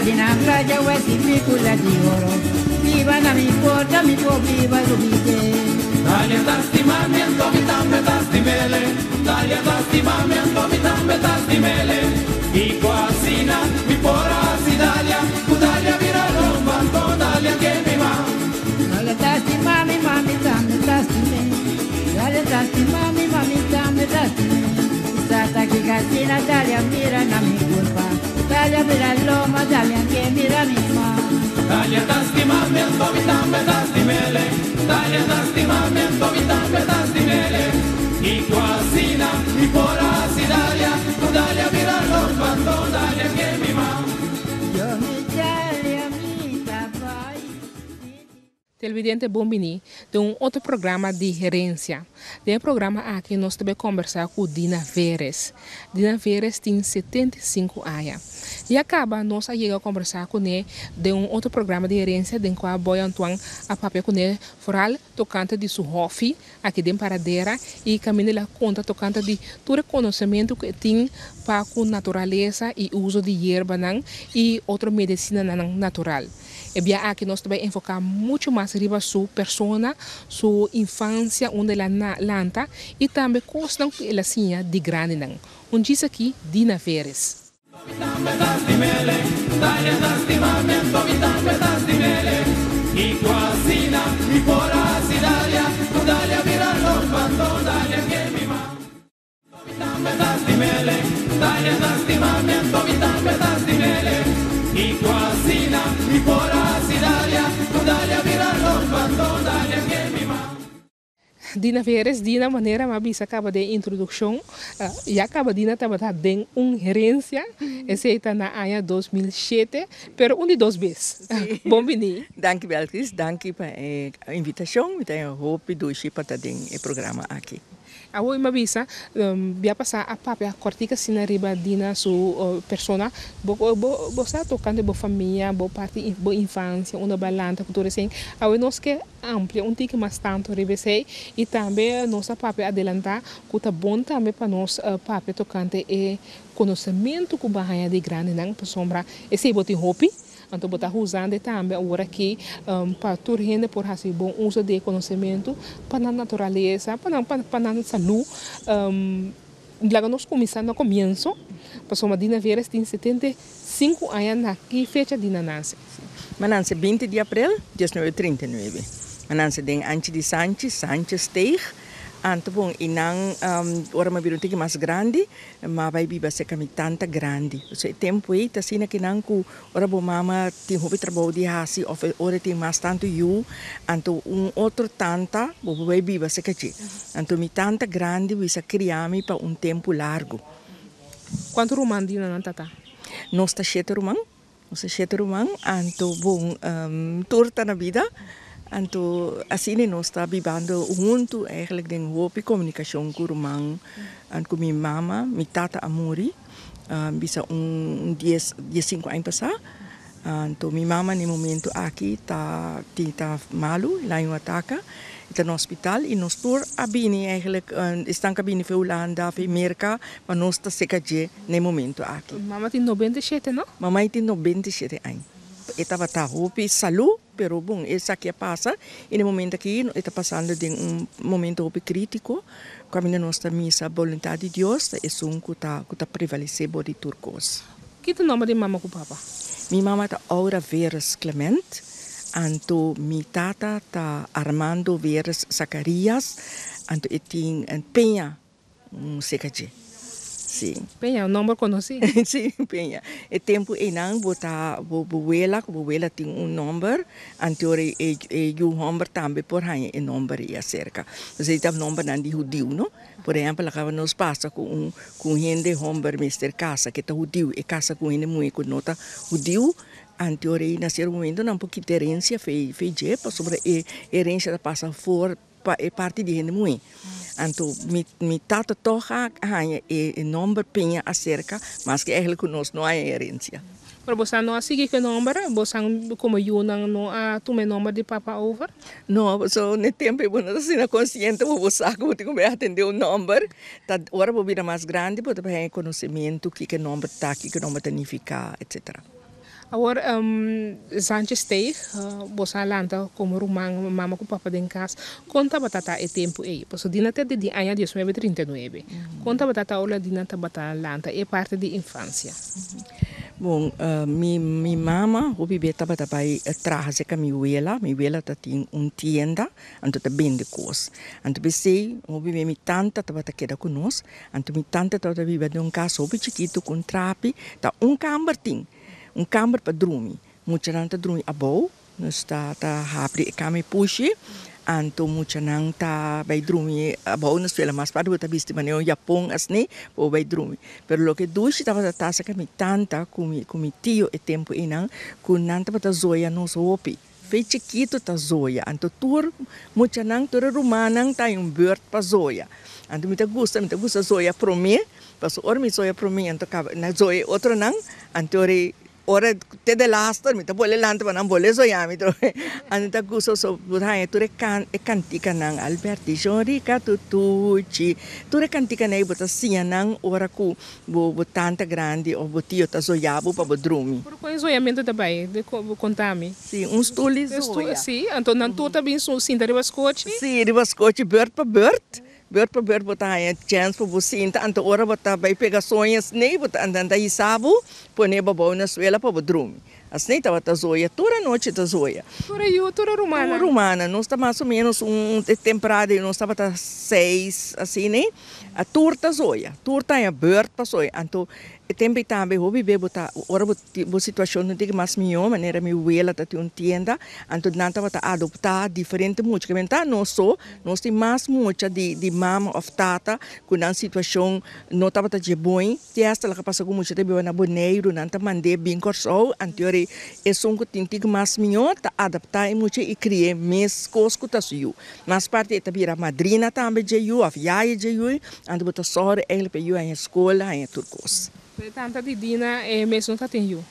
di na playa wesi picula di oro. Viva na mi porta mi po viva rubite. Dalia ta stima mi anto mi tambe ta stimele. Dalia ta stima mi anto mi tambe ta stimele. Kiko asina mi por hasi Dalia ku Dalia bira lomba anto Dalia ke mi ma. Dalia ta stima mi ma mi tambe ta stime. Dalia ta stima mi ma mi tambe ta stime. Sata ki kasina Dalia mira na mi culpa. Dalia bira lomba Dalia ke mira mi ma. Dalia ta stima mi anto mi tambe ta stimele. Dalia ta stima mi anto mi tambe ta stimele. Kiko asina mi por hasi Dalia ku Dalia bira lomba anto Dalia ke mi ma. Yo mi Dalia mi ta bai. Televidente bon bini den un otro programa di Herencia. Den e programa aki nos ta bay combersa cu Dina Veres. Dina Veres tin 75 aña. Ya caba nos a yega combersa cune den un otro programa di Herencia den cua Boy Antoine a papia cune vooral tocante di su hofi aki den Paradera y caminda el a conta tocante di tur e conocemento cu e tin pa cu naturalesa y uzo di yerbanan y otro medicinanan natural. E bia aki nos ta bay enfoca mucho mas riba su persona, su infancia unda el a lanta y tambe cosnan cu el a siña di grandinan. Un djis aki, Dina Veres. Mi tambe ta stimele, Dalia ta stima mi anto mi tambe ta stimele. Kiko asina mi por hasi Dalia, ku Dalia bira lomba anto Dalia ke mi ma. Mi tambe ta stimele, Dalia ta stima mi anto mi tambe ta stimele. Kiko asina mi por hasi Dalia, ku Dalia bira lomba anto Dalia ke mi ma. Dina Veres, Dina, manera m'a bisa caba den introduccion, ya caba Dina tabata den un herencia, esey ta na aña 2007, pero un di dos bes. Bon bini. Danki Belkis, danki pa e invitacion, mi ta hopi dushi pa ta den e programa aki. Awor mi a bisa, bia pasá a papia kòrtik asina riba Dina su persona. Bo bo bo sa tokante bo famia, bo parti bo infansia, unda bo a lanta ku tur esei. Awe nos ke amplia un tiki mas tantu riba esei i tambe nos a papia adelantá ku ta bon tambe pa nos papia tokante e konosementu ku bo a haña di grandinan pasobra esei bo tin hopi. Anto bo ta usando e tambe awor aki pa tur hende por hasi bon uso di e konosementu pa nan naturalesa, pa nan pa nan salú. Laga nos kuminsá na komienso, pasobra Dina Veres tin 75 aña na ki fecha Dina nase? Mi a nase 20 di aprel 1939. Mi a nase den Anchi di Sanchi, Sanchesteeg. Anto bon, i nan ora mi a bira un tiki mas grandi, M'a bai biba serka mi tanta grandi. Pasobra e tempu ei ta asina kinan ku ora bo mama tin hopi trabou di hasi òf e ora e tin mas tantu yu, anto un otro tanta bo por bai biba serka dje. Anto mi tanta grandi bisa kria mi pa un tempu largu. Kuantu ruman di nan tata? Nos ta shete ruman. Nos ta shete ruman, anto bon tur ta na bida, anto asina nos ta bibando huntu eigenlijk den hopi komunikashon ku ruman, ku mi mama, mi tata a muri bisa un dies dies sinku aña pasá, anto mi mama na e momento aki ta tin ta malu, el a haña un ataka, e ta na hospital i nos tur a bini eigenlijk esnan ku a bini for Hulanda, for Merka, pa nos ta seka dje. Na e momento aki. Mama tin 97, no? Mamai tin 97 aña. E tabata hopi salú, pero bon, esaki a pasa i na e momento aki e ta pasando den un momento hopi krítiko, kaminda nos ta misa boluntat di Dios ta esun ku ta ku ta prevalesé bo di tur kos. Ki ta nomber di mama ku papa? Mi mama ta Aura Veres Clement, anto mi tata ta Armando Veres Zacarias, anto e tin Peña Un seka dje. Sí. Peña, un nomber konosí. Sí, Peña. E tempu einan bo ta, bo bo wela ku bo wela tin un nomber, anto ora e e yu homber tambe por haña e nomber ei aserka. Entonces ei ta nombernan di hudiu, no? Por ehempel, a kaba nos pasa ku un ku un hende homber mester kasa ke ta hudiu, e kasa ku un hende muhé ku no ta hudiu, anto ora ei na sierto momento nan por kita herensia fei fei dje pasobra e herensia ta pasa for Pa e parti di hende muhé. Anto mi mi tata tòg a haña e e nòmber Peña aserka, maske eigenlijk ku nos no haña herensia. Pero bosan no a sigui ku e nòmber? Bosan komo yunan no a tuma e nòmber di papa over? No, pasobra na e tempu ei bo no ta asina konsiente bo bo sa ku bo tin ku bai atendé un nòmber. Ta ora bo bira mas grandi bo ta bai haña konosementu kiko e nòmber ta, kiko e nòmber ta nifiká, etsetera. Awor, Zantjesteeg, boso a lanta komo ruman, mama ku papa den kas. Kon tabata ta e tempu ei? Pasobra Dina ta di aña 1939. Kon tabata ta ora Dina tabata lanta e parti di infansia? Bon, mi mi mama hopi be tabata bai traha serka mi wela. Mi wela ta tin un tienda, anto ta bende kos. Anto p'esei hopi be mi tanta tabata keda ku nos. Anto mi tanta tabata biba den un kas hopi chikitu ku un trapi. Ta un kamber tin, un kamber pa drumi. Muchanan ta drumi abou, nos ta ta habri e kama e pushi, anto muchanan ta bai drumi abou na suela. Mas parti bo ta bisti manera un yapon asni pa bo bai drumi. Pero loke dushi tabata ta sa ku mi tanta ku mi ku mi tio e tempu einan ku nan tabata zoya nos hopi. Fe chikitu ta zoya, anto tur muchanan, tur e rumannan ta hay un beurt pa zoya. Anto mi ta gusta, mi ta gusta zoya prome, pasobra ora mi zoya prome anto kaba na zoya e otronan, anto ora e Ora te de laster mi ta bole lanta pa nan bole soña mi trobe. Anto ta gusta so bo ta haña tur e kan e kantikanan Alberti Shon Rika Tutuchi tur e kantikanan ei bo ta siña nan ora ku bo bo tanta grandi of bo tio ta zoya bo pa bo drumi. Por kon e zoyamentu ta bai? Konta mi. Si, un stul di zoya. Si, anto nan tur ta bin sinta riba skochi? Si, riba skochi beurt pa beurt. Beurt pa beurt bo ta haña chèns pa bo sinta, anto ora bo ta bai pega soño asnei bo ta anda hisa bo, pone bo bou na suela pa bo drumi. Asnei tabata zoya, tur anochi ta zoya. Tur e yu, tur e rumannan. Tur rumannan, nos ta mas o ménos un temporada nos tabata seis asina, tur ta zoya, tur ta haña beurt pa zoya. Anto e tempu ei tambe hopi be bo ta ora bo Bo situacion no tin mas mihó, manera mi wela ta tin un tienda, anto nan tabata adoptá diferente mucha, ke menta nos so, nos tin mas mucha di di mama òf tata ku nan situacion no tabata dje bon, te hasta loke a pasa ku mucha ta biba na Boneiru, nan ta mand'é bin Kòrsou, anto yori esun ku tin tin mas mihó ta adaptá e mucha i kri'é meskos ku ta su yu. Mas parti e ta bira madrina tambe dje yu òf yaya dje yu, anto bo ta sòru eigentlik pa e yu haña skol, haña tur kos. Mi tanta di Dina e mes no ta tin yu.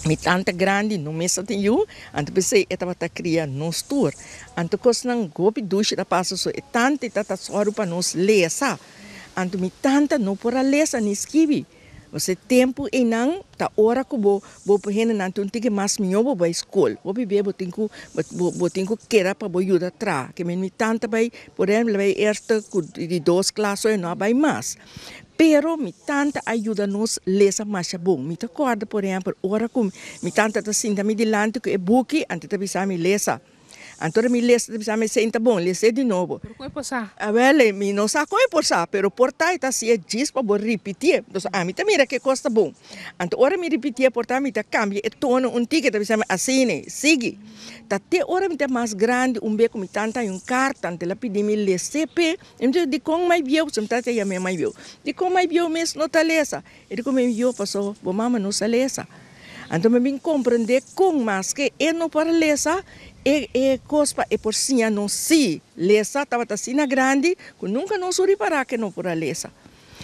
Mi tanta grandi no mes ta tin yu, anto p'esei e tabata kria nos tur. Anto kosnan hopi dushi ta pasa so e tanta i tata sòru pa nos lesa. Anto mi tanta no por a lesa ni skibi. Pasobra e tempu einan ta ora ku bo bo hendenan tin un tiki mas mihó bo bai skol. Hopi bia bo tin ku bo tin ku keda pa bo yuda traha. Ke mi tanta bai por ehempel bai eerste ku di dos klas so e no a bai mas. Pero mi tanta a yuda nos lesa masha bon. Mi ta kòrda, por ehèmpel, ora ku mi tanta ta sinta mi dilanti ku e buki, anto e ta bisa mi, Lesa. Anto ora mi lesa, e ta bisa mi, Esei no ta bon, les'é di nobo. Pero kon e por sa? Awèl, mi no sa kon e por sa, pero por ta e ta hasié djis pa bo ripitié. Entonces, ami ta mira ku e kos ta bon. Anto ora mi ripitié, por ta mi ta kambia e tono un tiki, e ta bisa mi, Asina, sigui. Ta te ora mi ta mas grandi, un be ku mi tanta haña un karta, anto el a pidi mi les'é p'e. E mi di, Dikon mai bieu? Su mi tata yam'é mai bieu. Dikon mai bieu mes no ta lesa? E di ku mi, Yo, pasobra bo mama no sa lesa. Anto mi bin komprendé kon maske e no por a lesa, e e kos pa e por siña nos sí lesa tabata asina grandi ku nunka nos a ripará ku e no por a lesa.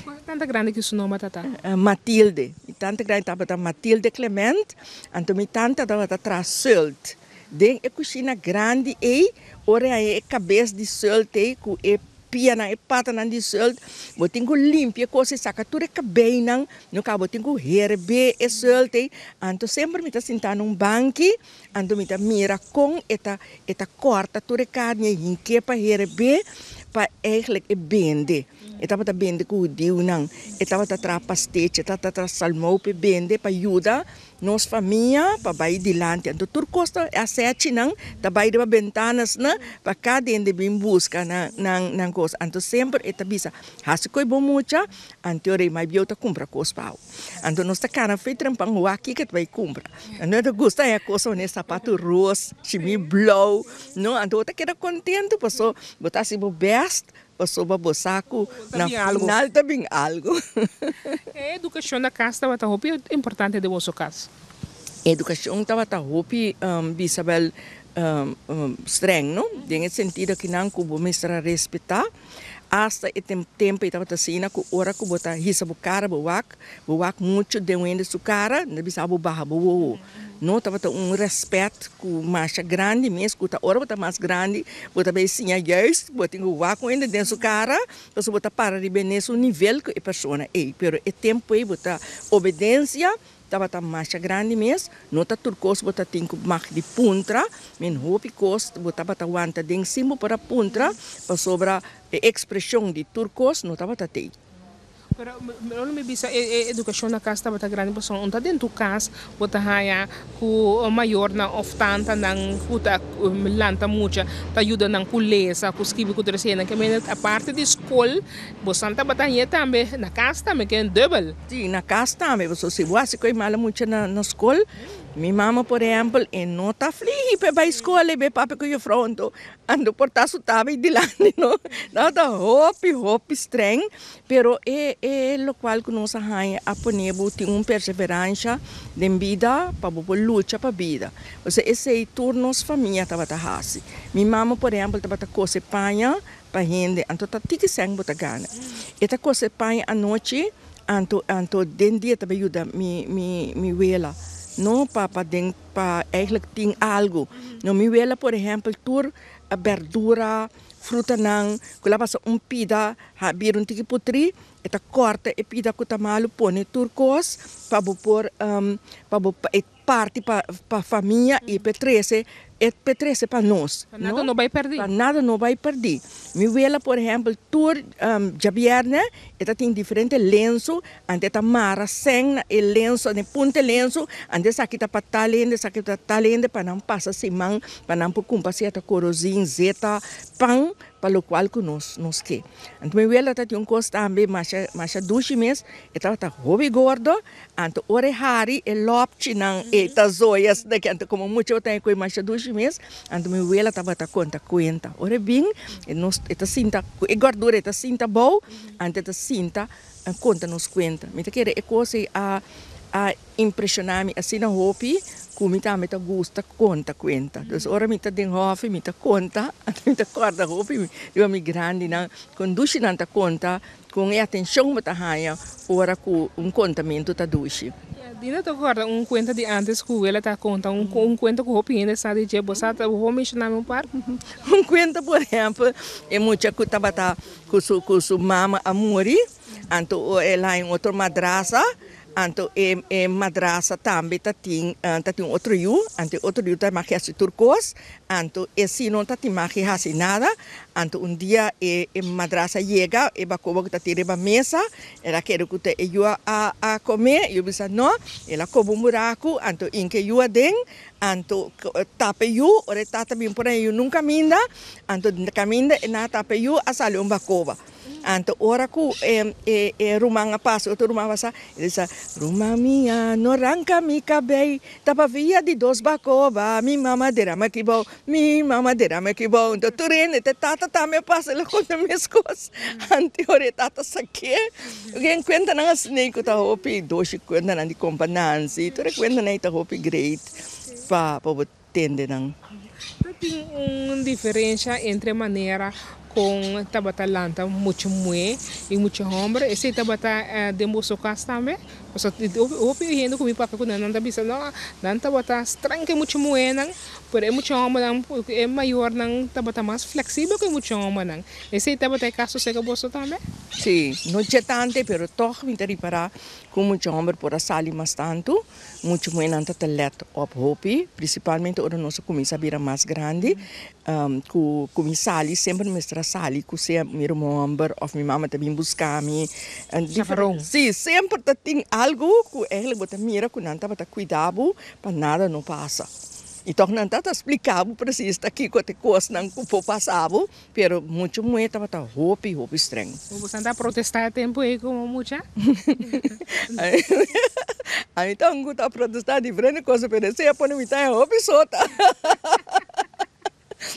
Kua tanta grandi ku su nomber tata? Matilde. Mi tanta grandi tabata Matilde Clement, anto mi tanta tabata traha sult. Den e kushina grandi ei, ora e haña e kabes di sult ei ku e pianan, e patanan di sult, bo tin ku limpia e kos ei, saka tur e kabeinan, no kaba bo tin ku herbé e sult ei. Anto semper mi ta sintá na un banki, anto mi ta mira kon e ta e ta kòrta tur e karni ei, hink'é pa herbé pa eigentlik e bende. E tabata bende ku hudiunan, e tabata traha pastechi, e tabata traha salmou pa e bende pa yuda Nos famia pa bai dilanti. Anto tur kos ta asechinan ta bai riba bentanasnan pa kada hende bin buska nan nan nan kos. Anto semper e ta bisa, hasi koe bo mucha, anto rei mai bieu ta kumpra kos pa bo. Anto nos ta kana fe trempan wak kiko e ta bai kumpra. Anto e ta gusta haña kos manera sapatu ros, shimi blou, no. Anto bo ta keda kontentu paso bo ta hasi bo bèst. Pasobra bo sa ku na final ta bin algu. E edukashon na kas tabata hopi importante den boso kas? E edukashon tabata hopi bisa bel streng no, den e sentido kinan ku bo mester a respetá. Asta e tempu ei tabata asina ku ora ku bo ta hisa bo kara bo wak, bo wak muchu den un hende su kara, nan ta bisa bo baha bo wowo. No tabata un rèspèt ku masha grandi mes, ku ta ora bo ta mas grandi bo ta bay siña juist bo tin ku wak un hende den su kara, pasobra bo ta para riba e mesun nivel ku e persona ey. Pero e tempu ey bo ta obedensia. tabata masha grandi mes, no ta tur kos bo ta tin ku mag di puntra, men hopi kos bo tabata wanta den sin bo por a puntra, pasobra e ekspreshon di tur kos no tabata tei. Pero ora mi bisa e e edukashon na kas tabata grandi pasobra un ta den tu kas bo ta haña ku mayornan òf tantanan ku ta lanta mucha ta yuda nan ku lesa ku skibi ku tur esei nan ke mende aparte di skol bosan tabata hañ'é tambe na kas tambe ke dùbel. Si na kas tambe pasobra si bo hasi koe mala mucha na skol mi mama por ehèmpel e no ta fligi pa e bai skol e bai papia ku jufrou anto anto por ta su tabei dilanti no tabata hopi hopi streng. Pero e e lokual ku nos a haña a pone bo tin un perseveransha den bida pa bo por lucha pa bida. Osea esei tur nos famia tabata hasi. Mi mama por ehèmpel tabata kose paña pa hende anto ta tiki sèn bo ta gana. E ta kose paña anochi anto anto den dia ta bai yuda mi mi mi wela no pa pa den pa eigentlik tin algu. No mi wela por ehèmpel tur bèrdura. Frutanan ku la pasa un pida ha bira un tiki putrí, e ta kòrta e pida ku ta malu pone tur kos pa bo por pa bo e parti pa pa famia i pa e trese e pa e trese pa nos. Pa nada no bai pèrdí. Pa nada no bai pèrdí. Mi wela por ehèmpel tur djabièrnè e ta tin diferente lensu Ante ta mara sèn na e lenso, na e punta e lenso, ante esaki ta pa tal hende, esaki ta pa tal hende, pa nan pasa siman, pa nan por kumpra sierto korozin, zeta, pan, pa lokual ku nos nos ke. Anto mi wela ta tin un kos tambe masha masha dushi mes, e tabata hopi gordo, anto ora e hari e lòpchinan e ta zoya asina ke, anto komo mucha bo ta haña koe masha dushi mes, anto mi wela tabata konta kuenta. Ora e bin e nos e ta sinta ku e gordura e ta sinta abou, anto e ta sinta A konta nos kuenta. Mi ta kere e kos ei a a impreshoná mi asina hopi ku mi tambe ta gusta konta kuenta. Dus ora mi ta den hòfi mi ta konta, anto mi ta kòrda hopi riba mi grandinan kon dushi nan ta konta, kon e atenshon bo ta haña ora ku un kontamentu ta dushi. Dina ta kòrda un kuenta di ántes ku wela ta konta, un un kuenta ku hopi hende sa di dje. Bo sa ta bo por menshoná mi un par? Un kuenta por ehèmpel e mucha ku tabata Ku su ku su mama a muri, anto el haña un otro madrasa, anto e e madrasa tambe ta tin ta tin un otro yu, anto e otro yu ta maki hasi tur kos, anto e si no ta tin maki hasi nada, anto un dia e e madrasa yega, e bakoba ku ta tin riba mesa, el a kere ku ta e yu a a kome, e yu bisa no, el a koba un buraku, anto inka e yu aden, Anto tapa e yu, ora e tata bin por e yu nun kaminda, anto kaminda e na tapa e yu a sali un bakoba. Anto ora ku e e ruman a pasa, otro ruman a pasa, e bisa, Ruman mia, no ranka mi kabei, ta pavia di dos bakoba, mi mama derama aki bou, mi mama derama aki bou. Anto tur hende, te tata tambe a pasa, el a konta meskos. Anto ora e tata sak'é, Gen kuentanan asina ku ta hopi doshi kuentanan di kompa Nancy, tur e kuentanan ei ta hopi great pa pa bo tende nan. Ta tin un diferensha entre manera kon tabata lanta mucha muhé i mucha hòmber? Esei tabata den boso kas tambe? Pasobra hopi hende ku mi papia ku nan, nan ta bisa no, nan tabata streng ku e mucha muhénan, pero e mucha hòmbernan, e mayornan tabata mas fleksibel ku e mucha hòmbernan. Esei tabata e kaso serka boso tambe? Sí, no dje tante, pero tòg mi ta ripará ku mucha hòmber por a sali mas tantu. Mucha muhénan ta ta lèt òp hopi, prinsipalmente ora nos a kuminsá bira mas grandi, ku ku mi sali semper mi mester a sali ku sea mi ruman hòmber òf mi mama ta bin buska mi. Chaperon. Sí, semper ta tin algu ku eigentlik bo ta mira ku nan tabata kuida bo pa nada no pasa. I tòg nan ta ta splika bo presis ta kiko ta e kosnan ku por pasa bo. Pero mucha muhé tabata hopi, hopi streng. Bo boso a protestá e tempu ei komo mucha? Ami ta un ku ta protestá diferente cosa, pero esei a pone mi ta hopi sota.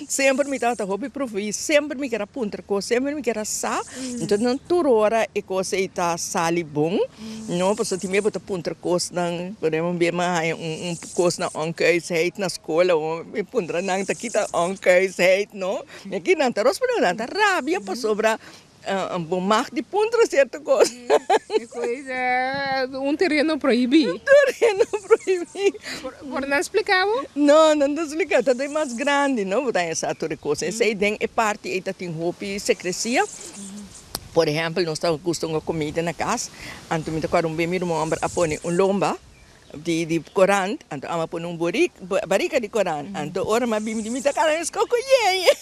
Semper mi tabata hopi profuí, semper mi kier a puntra kos, semper mi kier a sa. Entonces no tur ora e kos ei ta sali bon, no, pasobra tin bia bo ta puntra kosnan, por ehempel un bia mi a haña un kos na onkuisheid na skola, mi puntra nan ta kita onkuisheid, no. Mi aki nan ta rosponde, nan ta rabia pasobra bo mag di puntra cierto cos. Un tereno prohibí. Un tereno prohibí. Por nan splica bo? No, nan ta splica, ta den mas grandi, no, bo ta haña sa tur e cos. Esey den e parti ey ta tin hopi secrecia. Por ehempel, nos ta gusta un comida na cas, anto mi ta acorda un bes mi ruman homber a pone un lomba. Di korant, anto amo a pone un borik, barika di korant. Anto ora mi a bini di misa kara mi skoko yeye.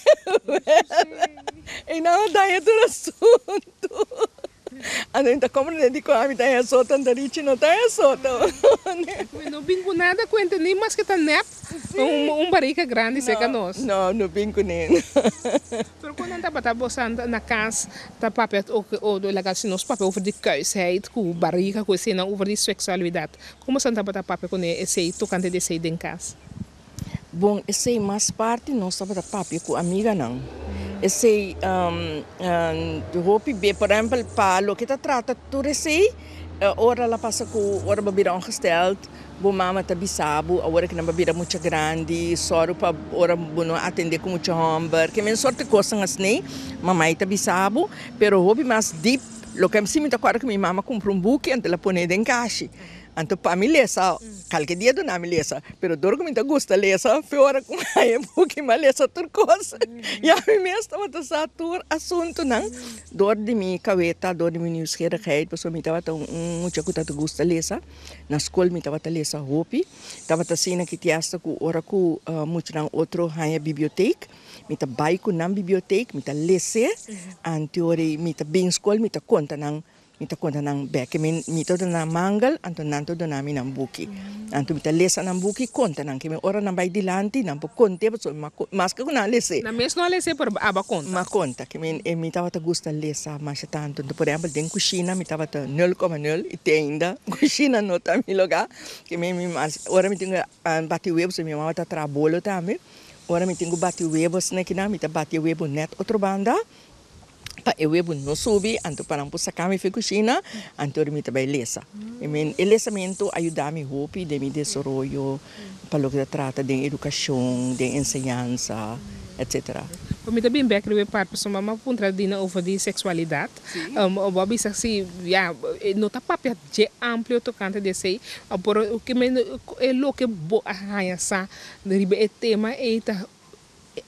E nan a daña tur asuntu. Anto mi ta komprende dikon ami ta haña soto anto Richie no ta haña soto. Mi no bin ku nada kuenta ni maske ta nèp un barika grandi serka nos. No, no bin kuné. Pero kon nan tabata bosa na kas ta papia o laga si nos papia over di kuisheid ku barika ku eseinan over di seksualidat kon boso tabata papia kuné esei tokante di esei den kas? Bon esei mas parti nos tabata papia ku amiganan esei hopi be por ehempel pa loke ta trata tur esei ora la pasa ku ora bo bira ongesteld Bo mama ta bisa bo awor ki nan ba bira mucha grandi, sòru pa ora bo no atendé ku mucha hòmber. Ke men sòrt di kosnan asnei mamai ta bisa bo, pero hopi mas dip. Loke si mi ta kòrda ku mi mama kumpra un buki anto el a pone den kashi. Anto pa mi lesa, kalke dia duna mi lesa, pero dor ku mi ta gusta lesa, fe ora ku mi haña e buki mi a lesa tur kos. I ami mes tabata sa tur asuntunan dor di mi kaweta, dor di mi nieuwsgierigheid, pasobra mi tabata un mucha ku tabata gusta lesa. Na skol mi tabata lesa hopi. Tabata asina ki tiasta ku ora ku muchanan otro haña bibliotek, mi ta bai ku nan bibliotek, mi ta les'é, anto ora mi ta bin skol mi ta konta nan, mi ta konta nan bek. Mi mi ta duna nan mangel, anto nan ta duna mi nan buki. Anto mi ta lesa nan buki, konta nan. Ke mi ora nan bai dilanti nan por kont'é pasobra mi maske ku nan a les'é. Nan mes no a les'é pero aba konta. Mi a konta. Ke mi mi tabata gusta lesa masha tantu. Anto por ehempel den kushina mi tabata nul koma nul i te ainda kushina no ta mi lugá. Ke mi mi mas ora mi tin ku bati webo pasobra mi mama ta traha bolo tambe. Ora mi tin ku bati webo asina kinan mi ta bati e webo nèt otro banda pa e webo no subi anto pa nan por saka mi for kushina anto mi ta bai lesa. E lesamentu a yuda mi hopi den mi desaroyo pa loke ta trata den edukashon, den enseñansa, etcetera. Pa mi ta bin bek riba e part pasobra mama a puntra Dina over di seksualidat. Bo a bisa si ya no ta papia dje amplio tokante di esei, pero e loke bo a haña sa riba e tema ei ta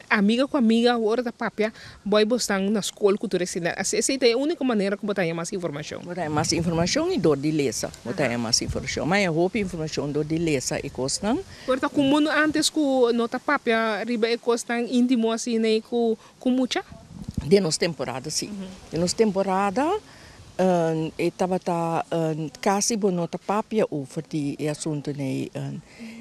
Amiga ku amiga ora ta papia boy bo stan na skol ku tur esei. Esei ta e úniko manera ku bo ta haña mas informashon. Bo ta haña mas informashon i dor di lesa bo ta haña mas informashon. Mi haña hopi informashon dor di lesa e kosnan. Por ta komun ántes ku no ta papia riba e kosnan íntimo asina ei ku mucha? Den nos temporada si. Den nos temporada e tabata kasi bo no ta papia over di e asuntunan ei.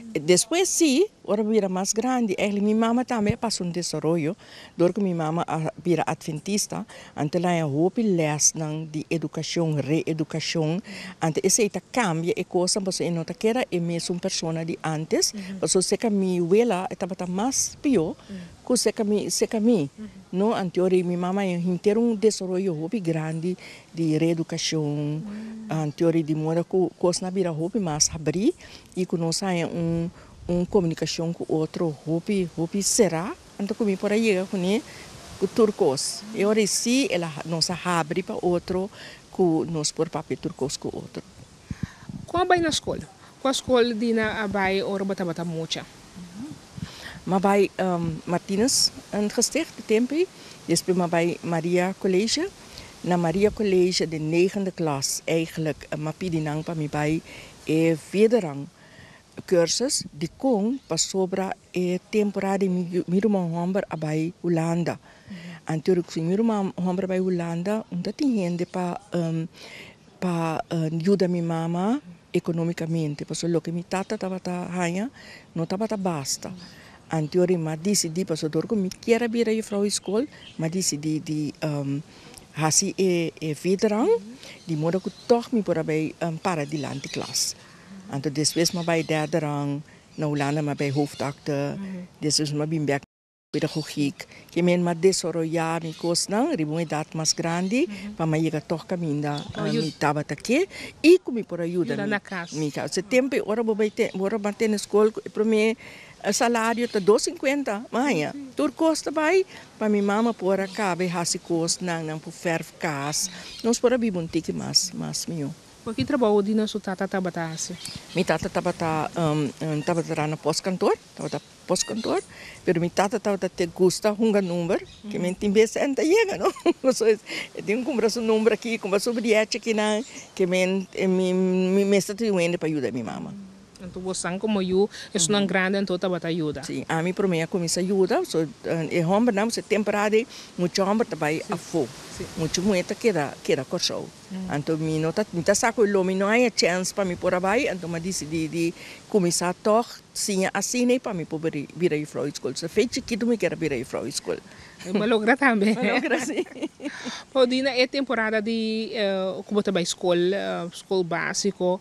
Despues si, ora bo bira mas grandi, eigenlijk mi mama tambe a pasa un desaroyo, dor ku mi mama a bira adventista, anto el a haña hopi lèsnan di edukashon, reedukashon, anto esei ta kambia e kosnan pasobra e no ta keda e mesun persona di ántes, pasobra serka mi wela e tabata mas pió ku serka mi, serka mi, no, anto ora mi mama a haña henter un desaroyo hopi grandi di reedukashon, anto ora di moda ku kosnan a bira hopi mas habrí. I ku nos haña un un komunikashon ku otro hopi hopi será, anto ku mi por a yega kuné ku tur kos. E ora ei sí el a nos a habri pa otro ku nos por papia tur kos ku otro. Kon a bai na skol? Kua skol Dina a bai ora bo tabata mucha? Mi a bai Martinus Gesticht e tempu ei, despues mi a bai Maria College. Na Maria College den negende klas eigenlijk mi a pidi nan pa mi bai E vederan cursus dikon pasobra e temporada di mi ruman homber a bai Hulanda. Anto si mi ruman homber a bai Hulanda un ta tin hende pa pa yuda mi mama economicamente pasobra loke mi tata tabata haña no tabata basta. Anto mi a disidi pasobra dor ku mi kier a bira jufrouw di skol mi a disidi di Hasi e e vidrang di modo ku tòg mi por a bai para dilanti klas. Anto despues mi a bai derde rang na Hulanda, mi a bai hoofdakte, despues mi a bin bèk pedagogiek. Ke men mi a desaroyá mi kosnan riba un edat mas grandi pa mi a yega tòg kaminda mi tabata ke i ku mi por a yuda mi kas. E tempu ei ora bo bai ora bo a tene skol ku e promé Salario ta dos sinkuenta maña. Tur kos ta bai pa mi mama por a kaba e hasi kosnan, nan por fèrf kas. Nos por a biba un tiki mas, mas mihó. Por ki trabou Dina su tata tabata hasi? Mi tata tabata tabata traha na postkantoor, tabata postkantoor, pero mi tata tabata te gusta hunga number, ke men tin bes en ta yega no, pasobra e tin ku kumpra su number aki, kumpra su brièchi akinan, ke men mi mester tin un hende pa yuda mi mama. Anto bosan komo yu, esunnan grandi anto tabata yuda? Sí, ami promé a kuminsá yuda. So e hòmbernan, so e temporada ei muchu hòmber ta bai afó, muchu muhé ta keda keda Kòrsou. Anto mi no ta mi ta sa ku lo mi no haña chèns pa mi por a bai, anto mi a disidí di kuminsá tòg siña asina ei pa mi por bira yùfrou di skol. So fe chikitu mi kier a bira yùfrou di skol. Bo a logra tambe. Bo a logra, si. Bo di na e temporada di ku bo ta bai skol, skol básiko,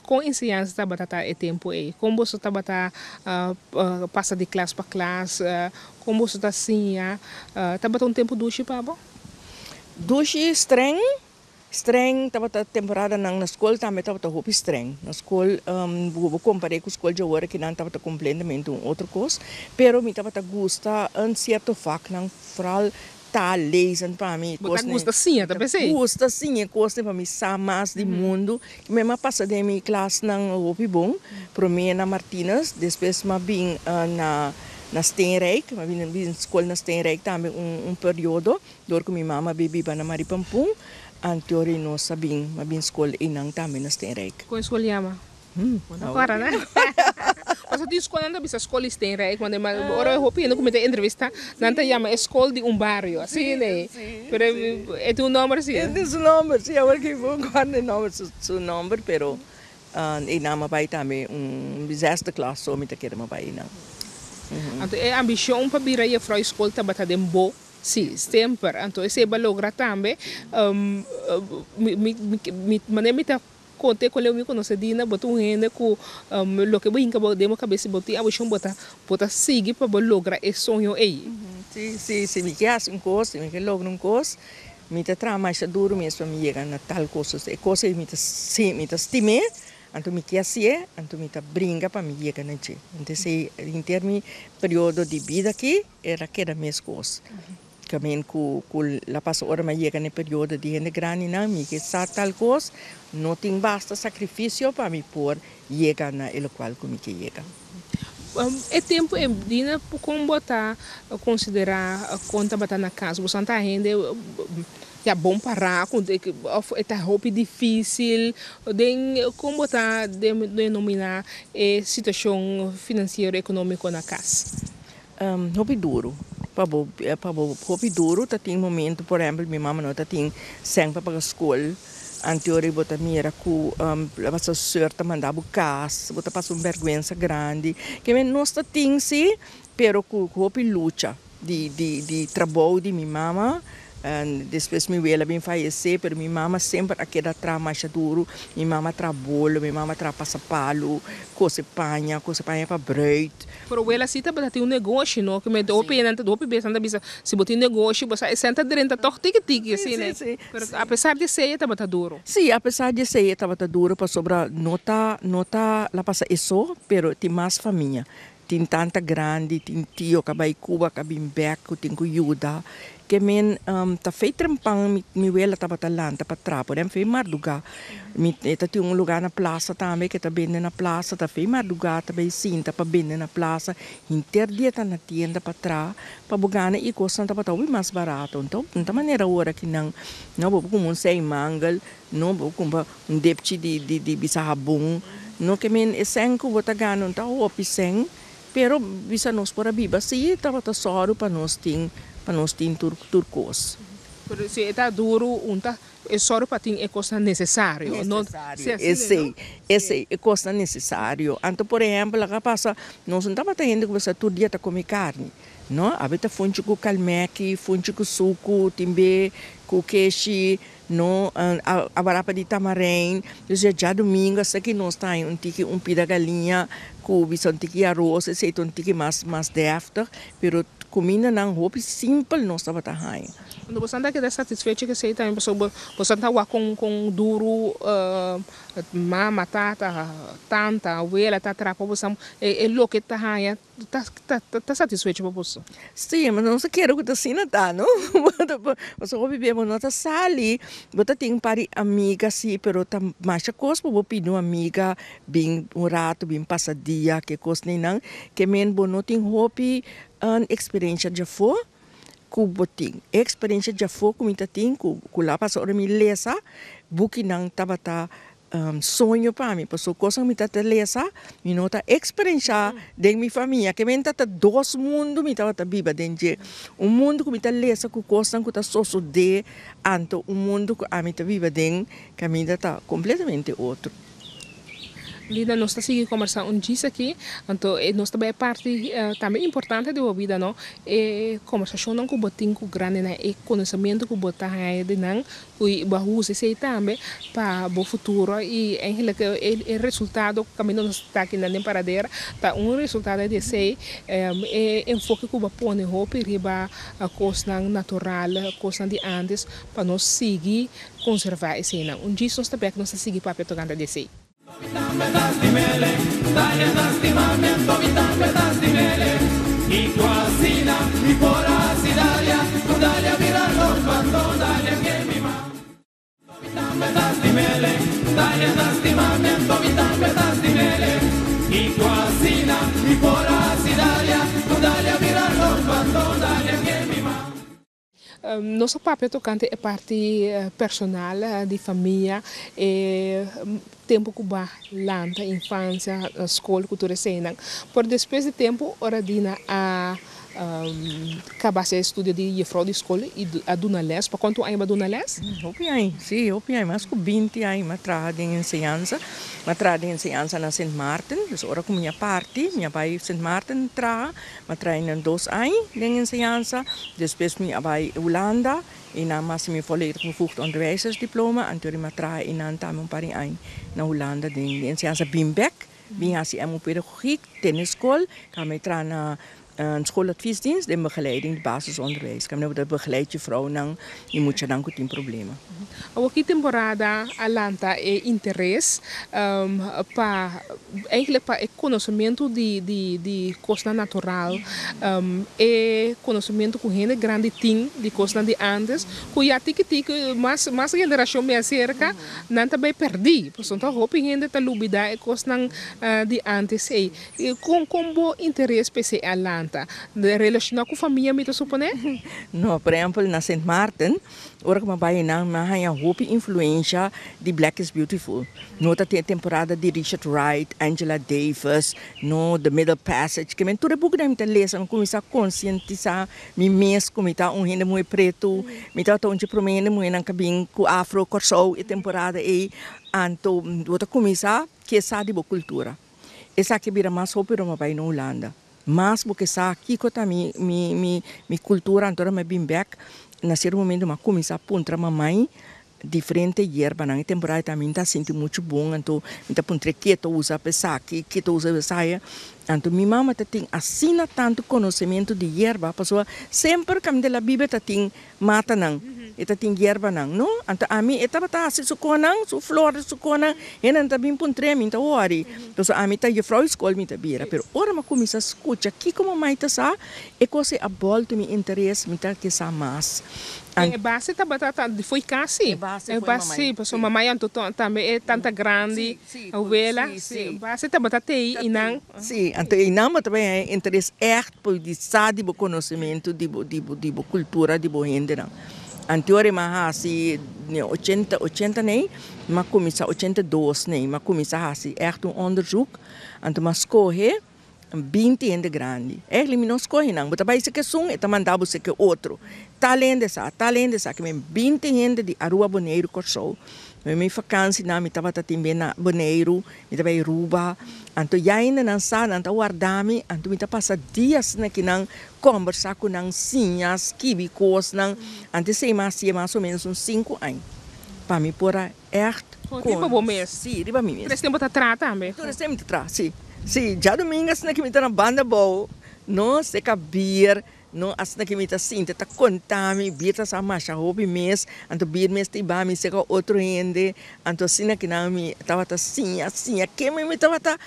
kon enseñansa tabata ta e tempu ei? Kon boso tabata pasa di klas pa klas? Kon boso ta siña? Tabata un tempu dushi pa bo? Dushi streng. Streng tabata temporadanan na skol tambe tabata hopi streng. Na skol bo bo kompar'é ku skol dje ora ki nan tabata kompletamente un otro kos. Pero mi tabata gusta un sierto vaknan, vooral taal, lezen pa mi Bo ta gusta siña ta p'esei? Mi ta gusta siña e kosnan pa mi sa mas di mundu. Mi a pasa den mi klasnan hopi bon, promé na Martinus, despues mi a bin na na Steenrijk, mi a bin bin skol na Steenrijk tambe un un periodo. Dor ku mi mama a biba na Maripampun, anteori nos a bin, a bin skol einan tambe na Steenrijk. Kon e skol yama? Bo no kòrda na? Pasobra tin skolnan ta bisa skol di Steenrijk, ma ora hopi hende ku mi ta entrevistá, nan ta yama e skol di un bario, asina e. Pero e tin un nòmber si? E tin su nòmber, si. Awor ki bo kòrda e nòmber, su nòmber, pero einan mi a bai tambe un zesde klas so mi ta kere mi a bai einan. Anto e ambishon pa bira jefrou skol tabata den bo? Sí, semper. Anto esei bo a logra tambe. Mi manera mi ta konta e ku leu mi konosé Dina, bo ta un hende ku loke bo hinka bo den bo kabes si bo tin ambishon bo ta bo ta sigui pa bo logra e soño ei. Sí, sí, si mi ke hasi un kos, si mi ke logra un kos, mi ta traha masha duru mes pa mi yega na tal kos. E kos ei mi ta mi ta stim'é. Anto mi ke hasié, anto mi ta bringa pa mi yega na dje. Anto esei henter mi periodo di bida aki era keda meskos. Kamin ku ku la pasa ora mi a yega na e periodo di hende grandinan, mi ke sa tal kos, no tin basta sakrifisio pa mi por yega na e lokual ku mi ke yega. E tempu ei, Dina, kon bo ta konsiderá kon tabata na kas? Boso ta hende Ya bon pará ku òf e ta hopi difísil den kon bo ta denominá e situashon finansiero ekonómiko na kas? Hopi duru pa bo pa bo hopi duru ta tin momento por ehèmpel mi mama no ta tin sèn pa paga skol anteori bo ta mira ku bo sùr ta manda bo kas bo ta pasa un bèrgwensa grandi ke men nos ta tin si pero ku hopi lucha. Di di di trabou di mi mama despues mi wela bin fayece pero mi mama semper a keda traha masha duru mi mama traha bolo mi mama traha pasapalu kose paña kose paña pa bruid. Pero wela si tabata tin un negoshi no ke mi hopi hende hopi bes nan ta bisa si bo tin negoshi bo sa e sèn ta drenta tòg tiki tiki asina pero apesar di esei e tabata duru. Si apesar di esei e tabata duru pasobra no ta no ta la pasa e so pero tin mas famia Tin tanta grandi, tin tio ka bai Cuba ka bin bek ku tin ku yuda. Ke men ta fei trempan mi mi wela tabata lanta pa traha por ehempel fei mardugá. Mi e ta tin un lugá na plasa tambe ke ta bende na plasa ta fei mardugá ta bai sinta pa bende na plasa. Henter dia ta na tienda pa traha pa bo gana i kosnan tabata hopi mas barato. Nto no ta manera ora ki nan no bo por kumpra un sei mangel no bo por kumpra Un depchi di di di bisa habon. No ke men e sèn ku bo ta gana no ta hopi sèn, pero bisa nos por a biba si tabata sòru pa nos tin pa nos tin tur tur kos. Pero si e ta duru un ta e sòru pa tin e kosnan nesesario. Nesesario, esei, esei, e kosnan nesesario. Anto por ehèmpel a pasa nos no tabata hende ku bisa tur dia ta kome karni, no, awe ta funchi ku kalmèki, funchi ku suku, tin be ku keshi. No a barapa di tamarein, dus ya djadumingu hasta ki nos ta haña un tiki un pida galiña ku bisa un tiki aros esei ta un tiki mas mas deftig, pero kumindanan hopi simpel nos tabata haña. Anto boso ta keda satisfecho ku esei tambe pasobra boso ta wak kon kon duru mama, tata, tanta, wela ta trapa boso e loke ta haña. Ta ta satisfecho pa boso? Sí, ma nos ta kere ku ta asina ta, no? Pasobra hopi bia bo no ta sali, bo ta tin un par di amiga sí, pero ta masha kos pa bo pidi un amiga bin un rato, bin pasa dia, ke kosnan, ke men bo no tin hopi eksperensha djafó ku bo tin. E eksperensha djafó ku mi ta tin, ku la pasa ora mi lesa bukinan tabata. Soño pa mi, paso kosnan mi ta ta lesa mi no ta eksperenshá den mi famia. Ke men ta ta dos mundu mi tabata biba den dje. Un mundu ku mi ta lesa ku kosnan ku ta sosodé, anto un mundu ku ami ta biba den kaminda ta kompletamente otro. Linda, nos ta sigui kombersá un djis aki, anto nos ta bai e parti tambe importante di bo bida, no? E kombersashonnan ku bo tin ku grandenan, e konosementu ku bo ta haña di nan, Ku bo a usa esei tambe pa bo futuro i eigenlijk e resultado ku kaminda nos ta aki nan den Paradera ta un resultado di esei e enfoke ku bo a pone hopi riba kosnan natural, kosnan di antes pa nos sigui konserva eseinan. Un djis nos ta bek nos ta sigui papia tokante di esei. Nos a papia tokante e parti personal di famia, e tempu ku ba lanta, infansia, skol ku tur eseinan. Por despues di tempu ora Dina a kaba se estudio di jefrou di skol i a duna les. Pa kuantu aña bo a duna les? Hopi aña, si, hopi aña, mas ku binti aña mi a traha den enseñansa. Mi a traha den enseñansa na Sint Maarten, dus ora ku mi a parti mi a bai Sint Maarten traha. Mi a traha nan dos aña den enseñansa, despues mi a bai Hulanda y nan a hasi mi volledig bevoegd onderwijzersdiploma, anto mi a traha einan tambe un par di aña na Hulanda den enseñansa. Bin bek, bin hasi MO Pedagogiek, tene skol, kaba mi traha na schooladviesdienst den begeleiding di basisonderwijs, kaba mi tabata begeleid jufrounan y muchanan ku tin problema. Awor ki temporada a lanta e interes pa Eigenlijk pa e konosementu di di di kosnan natural, e konosementu ku hende grandi tin di kosnan di antes, ku ya tiki tiki mas mas generashon bin aserka, nan ta bai pèrdí. Pasobra ta hopi hende ta lubidá e kosnan di antes ei. Kon kon bo interes pa esei a lanta? Relashoná ku famia mi ta suponé? No, por ehèmpel na Sint Maarten Ora ku mi a bai einan mi a haña hopi influensha di Black is Beautiful. No ta tin e temporada di Richard Wright, Angela Davis, no The Middle Passage. Ke men tur e bukinan mi ta lesa mi kuminsá konsientisá mi mes ku mi ta un hende muhé pretu. Mi tabata un dje promé hende muhénan ku a bin ku Afro Kòrsou e temporada ei. Anto bo ta kuminsá ke sa di bo kultura. Esaki a bira mas hopi ora mi a bai na Hulanda. Mas bo ke sa kiko ta mi mi mi mi kultura anto ora mi a bin bek na sierto momento mi a kuminsá puntra mamai diferente yerbanan e temporada ta mi ta sinti muchu bon anto mi ta puntr'é ke ta usa pa esaki ke ta usa pa esaya anto mi mama ta tin asina tantu konosementu di yerba pasobra semper kaminda la biblia ta tin matanan, e ta tin yerbanan, no? Anto ami, e tabata hasi su konan, su flor, su konan, hendenan ta bin puntr'é, mi ta wòri. Pasobra ami ta jufrou di skol mi ta bira. Pero ora mi a kuminsá skucha kiko mamai ta sa, e kos ei a bòltu mi interes, mi ta ke sa mas. E base tabata ta fo'i kasi. E base fo'i mamai. Si, pasobra mamai anto tambe e tanta grandi, awela, si, e base tabata t'ei i nan. Si, anto einan bo ta bai haña interes ègt pa di sa di bo konosementu di bo di bo di bo kultura di bo hendenan. Anteor e m'a hasi den ochenta ochenta nei m'a kuminsá ochenta dos nei m'a kuminsá hasi ègt un onderzoek anto m'a skohe binti hende grandi. Ègli mi no skohe nan, bo ta bai seke esun e ta manda bo seke otro. Tal hende sa, tal hende sa, ke men binti hende di Aruba, Boneiru, Kòrsou. Mi mi fakansinan mi tabata tin bien na Boneiru, mi ta bai Aruba, anto ya hende nan sa, nan ta warda mi, anto mi ta pasa dia asina ki nan kombersa ku nan, siña, skibi kosnan, anto esei mi a hasié mas o menos un sinku aña pa mi por a ègt Riba bo mes? Sí, riba mi mes. Tres tempu ta traha tambe? Tur es tempu ta traha, sí. Sí, djadumingu asina ki mi ta na banda abou, no seka bier, No, asina ki mi ta sinti, ta konta mi, bir ta sa masha hopi mes, anto bir mes ta iba mi seka otro hende, anto asina ki nan mi tabata siña, siña, keme mi tabata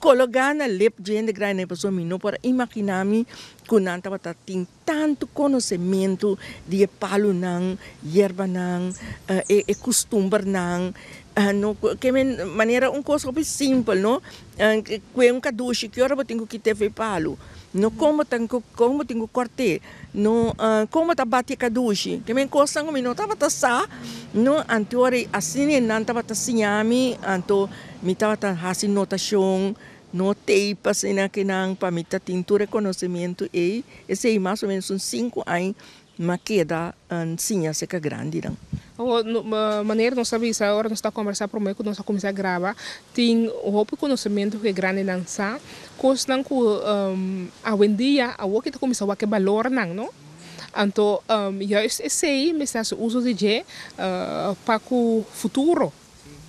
kologa na lep dje hende grandi pasobra mi no por a imagina mi ku nan tabata tin tantu konosementu di e palunan, yerbanan, e kustumbernan, no, keme manera un kos hopi simpel, no, kue un kadushi, ki ora bo tin ku kit'é for e palu? No kon bo ta kon bo tin ku kòrt'é, no kon bo ta bati e kadushi. Ke men kosnan ku mi no tabata sa, no, anto ora asina nan tabata siña mi, anto mi tabata hasi notashon, no tape asina kinan pa mi ta tin tur e konosementu ei. Esei mas o menos un sinku aña Mi a keda siña serka grandinan. Awor, manera nos a bisa ora nos ta kombersá promé ku nos a kuminsá graba, tin hopi konosementu ku e grandinan sa, kosnan ku awendia awor ke ta kuminsá wak e balornan, no? Anto, juist esei mester hasi uso di dje pa ku futuro,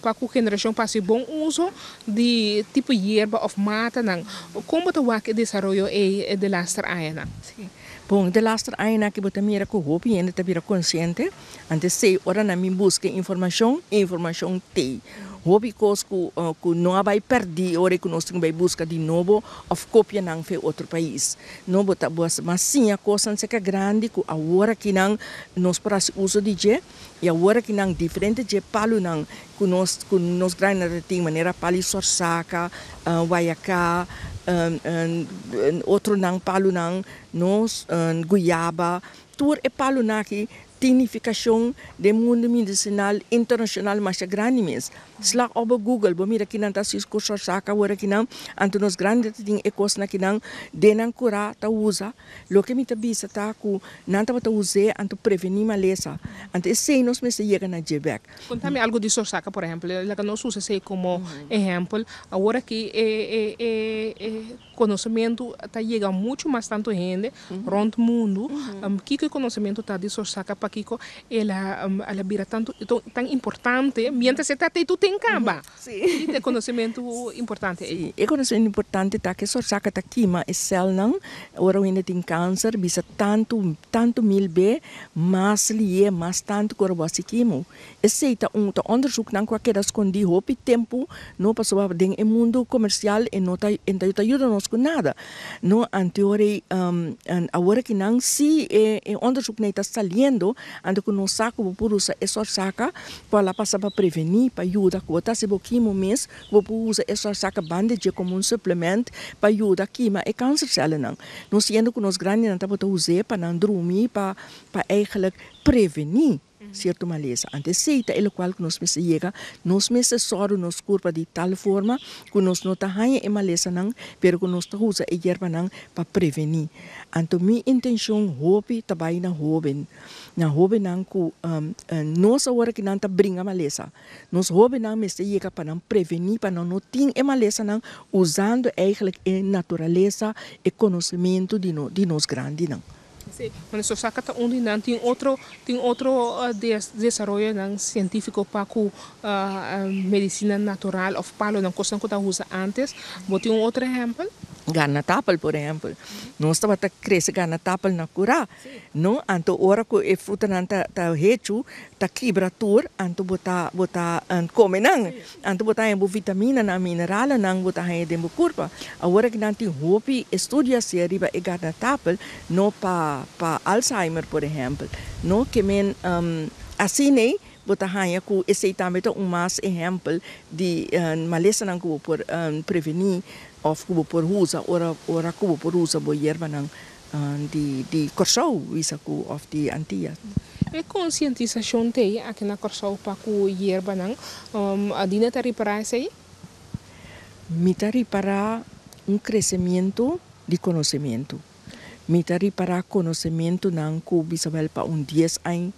pa ku generashon pa hasi bon uso di tipo yerba òf matanan. Kon bo ta wak e desaroyo ei e delaster añanan? Sí. Bon, delaster añanan aki bo ta mira ku hopi hende ta bira konsiente. Antes ei, ora nan bin buska informashon, e informashon t'ei. Hopi kos ku ku no a bai pèrdí ora ku nos tin ku bai buska di nobo òf kopia nan fe otro pais. No bo ta bo a mas siña kosnan serka grandi ku awor akinan nos por hasi uso di dje. I awor aki nan diferente dje palunan ku nos ku nos grandinan ta tin manera pali sorsaka, wayaká, otronan palunan nos guyaba, tur e palunan aki tin nifikashon den mundu medisinal internashonal masha grandi mes. Slag op bo Google bo mira kinan ta hasi ku sorsaka awor akinan, anto nos grandinan ta tin e kosnan akinan den nan kurá ta usa. Loke mi ta bisa ta ku nan tabata us'é anto prevení malesa. Anto esei nos mester yega na dje bèk. Konta mi algu di Sosaka, por ehèmpel. Laga nos usa esei komo ehèmpel. Awor aki e e e konosementu ta yega muchu mas tantu hende rònt mundu. Kiko e konosementu ta di Sosaka? Pakiko el a el a bira tantu tan importante miéntras e ta tei tur ten kaba? Sí. Ki ta e konosementu importante ei? Sí, e konosementu importante ta ke sorsaka ta kima e sèlnan ora un hende tin kanser, bisa tantu tantu mil be mas lié, mas tantu ku ora bo hasi kimo. Esei ta un ta òndersuknan ku a keda skondí hopi tempu, no, pasobra den e mundu komersial e no ta e no ta yuda nos ku nada, no. Anto ora ei awor aki nan si e e òndersuknan ei ta saliendo, anto ku nos sa ku bo por usa e sorsaka Por a pasa pa prevení, pa yuda ku bo ta hasi bo kimo mes, bo por usa e sorsaka banda dje komo un suplement pa yuda kima e kanserselnan. Nos siendo ku nos grandinan tabata us'é pa nan drumi, pa pa eigenlijk prevení sierto malesa. Anto esei ta e lokual ku nos mester yega, nos mester sòru nos kurpa di tal forma ku nos no ta haña e malesanan, pero ku nos ta usa e yerbanan pa prevení. Anto mi intenshon hopi ta bai na hóben. Na hóbennan ku nos awor aki nan ta bringa malesa. Nos hóbennan mester yega pa nan prevení pa nan no tin e malesanan usando eigenlijk e naturalesa, e konosementu di no di nos grandinan. Sí, bueno Sosaka ta un di nan. Tin otro tin otro desaroyonan sientífiko pa ku medisina natural òf palonan kosnan ku ta usa ántes. Bo tin un otro ehèmpel? Garnatapel por ehèmpel. Nos tabata krese garnatapel na kurá. No, anto ora ku e frutanan ta ta hechu, ta kibra tur, anto bo ta bo ta kome nan. Anto bo ta haña bo vitaminanan, mineralenan bo ta haña den bo kurpa. Awor aki nan tin hopi estudio hasié riba e garnatapel, no pa pa Alzheimer por ehèmpel. No, ke men asin'ei bo ta haña ku esei tambe ta un mas ehèmpel di malesanan ku bo por prevení òf ku bo por usa ora ora ku bo por usa bo yerbanan di di Kòrsou bisa ku òf di Antillas. E konsientisashon t'ei aki na Kòrsou pa ku yerbanan. Adina ta ripará esei? Mi ta ripará un kresemiento di konosementu. Mi ta ripará konosementunan ku bisa wèl pa un dies añ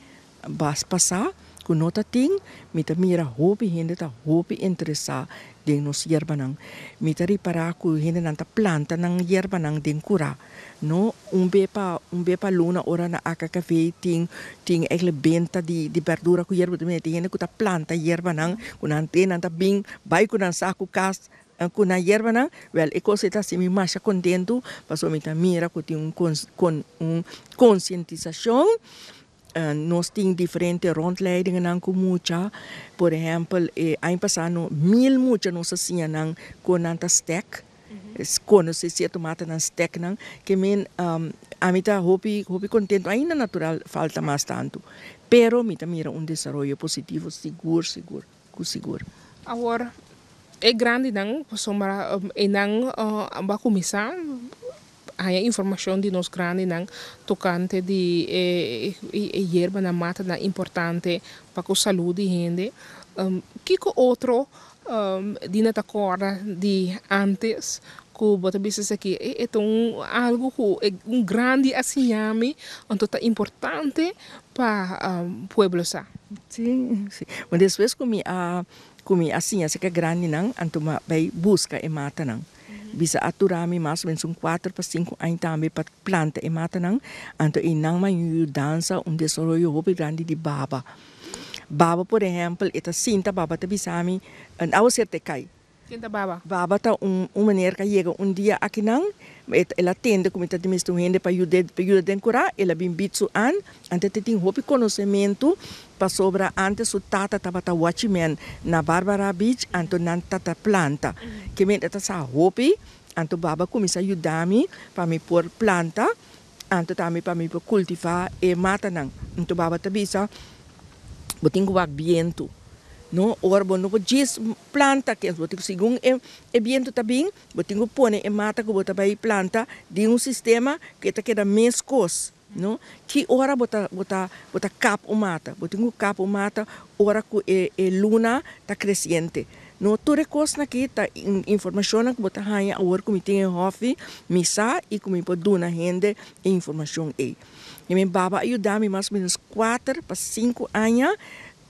Bas pasá ku no ta tin, mi ta mira hopi hende ta hopi interesá den nos yerbanan. Mi ta ripará ku hendenan ta planta nan yerbanan den kurá. No un be pa un be pa luna ora na AKKV tin tin eigenlijk benta di di berdura ku yerba. Ta mira tin hende ku ta planta yerbanan ku nan te nan ta bin bai ku nan saku kas ku nan yerbanan. Wèl e kos ei ta hasi mi masha kontentu pasobra mi ta mira ku tin un un konsientisashon. Nos tin diferente rondleidingennan ku mucha. Por ehèmpel, e aña pasá no mil mucha nos a siña nan kon nan ta stek, konosé sierto matanan stek nan. Ke men ami ta hopi hopi kontentu. Ainda natural falta mas tantu, pero mi ta mira un desaroyo positivo sigur sigur ku sigur. Awor e grandinan pasobra einan a kuminsá. Haña informashon di nos grandinan tokante di e yerbanan, matanan importante pa ku salú di hende. Kiko otro Dina ta kòrda di ántes ku bo ta bisa esaki e ta un algu ku un grandi a siña mi, anto ta importante pa pueblo sa. Sí, sí. Despues ku mi a ku mi a siña aserka grandinan, anto mi a bai buska e matanan. Bisa a tura mi mas o menos un kuater pa sinku aña tambe pa planta e matanan, anto einan mi a yudansa un desaroyo hopi grandi di baba. Baba por ehèmpel e ta sinta baba ta bisa mi, awe ser ta e kai. Ken ta baba? Baba ta un un meneer ku a yega un dia akinan, el a tende ku mi ta mester un hende pa yud'é pa yuda den kurá, el a bin bit su an, anto e ta tin hopi konosementu pasobra antes su tata tabata watchman na Barbara Beach, anto nan tata planta, ke men e ta sa hopi, anto baba kuminsá yuda mi pa mi por planta. Anto tambe pa mi por kultivá e matanan. Anto baba ta bisa, Bo tin ku wak bientu. No, ora bo no por djis planta kes, bo tin ku segun e e bientu ta bin, bo tin ku pone e mata ku bo ta bai planta den un sistema ku e ta keda meskos. No, ki ora bo ta bo ta bo ta kap un mata? Bo tin ku kap un mata ora ku e e luna ta kresiente. No tur e kosnan aki ta informashonnan ku bo ta haña awor ku mi tin e hòfi, mi sa i ku mi por duna hende e informashon ei. I mi baba a yuda mi mas o ménos kuater pa sinku aña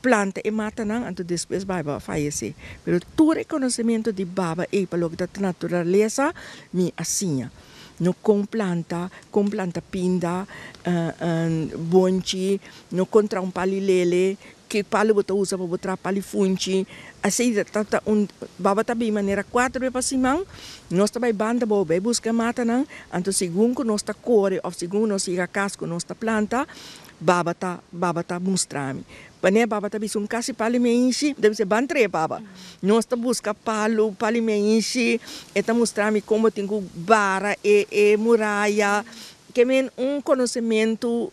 planta e matanan, anto despues baba a fayesé. Pero tur e konosementu di baba ei pa loke ta naturalesa mi a siña. No kon planta, kon planta pinda, bonchi, no kon traha un pali lele, Ki palu bo ta usa pa bo traha pali funchi? Asei ta ta un baba ta bin manera kuater be pa siman. Nos ta bai banda bou bai buska e matanan. Anto segun ku nos ta kore òf segun nos yega kas ku nos ta planta, baba ta baba ta mustra mi. Wanneer baba ta bisa un kasi pali meinshi, mi ta bisa ban trae baba. Nos ta buska palu, pali meinshi, e ta mustra mi kon bo tin ku bara e e muraya. Ke men un konosementu